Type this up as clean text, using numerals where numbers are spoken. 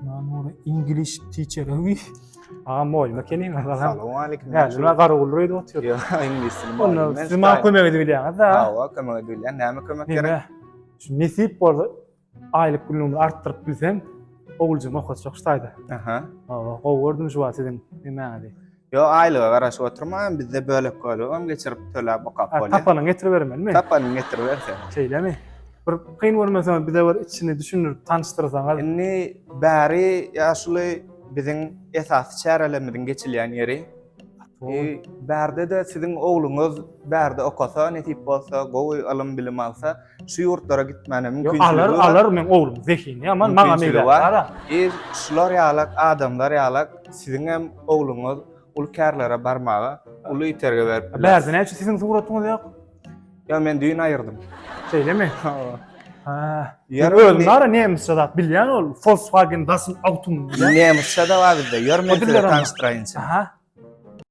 Manura English teacher. Uy. Agam moýlum ekeniň. Salam aleyküm. Näme nima garawul öýde otyr. Ýok, iňlis dilini Onda mugallym. siz maňa kömek edip bilýäňiz-dä. Hawa, kömek edip bilýän. Näme kömek gerek? Neme? Şu nesip bolsa aýlyk günlügimi artdyryp bilsem, oguljymy okatjak şu taýda. Aha. Hawa, gowy gördüm şu wagt siziň nemäňizi. Ýok, aýlyga garaşyp oturman, bizde bölek-bölek hem geçirip töläp okap bolýar. Tapanyňy getiribermelimi? Tapanyňy getiriberse. Şeýlemi? Bir kyn görmeseňiz bize bir içini düşündirip tanyşdyrsaňyz. Indi bäri ýaşuly biziň esasy çärelerimiziň geçilýän ýeri. E, bärde-de siziň ogluňyz bärde okasa, nesip bolsa, gowy ylym-bilim alsa, şu ýurtlara gitmäne mümkinçiligi alar, alar meň oglum zehinli aman maňa meýdan bar. E, şular ýalak adamlar ýalak siziň hem ogluňyz uly kärlere barmaga uly itergi berip biler. Bärde näçe siziň suratyňyz ýok? Ýa men düýn aýyrdym. Şeýlemi? Ha. Ýör özüm bar nemisçe zat bilýän ol Volkswagen das Auto. Nemisçe de bar bizde. Ýör men size tanyşdyraýyn. Aha.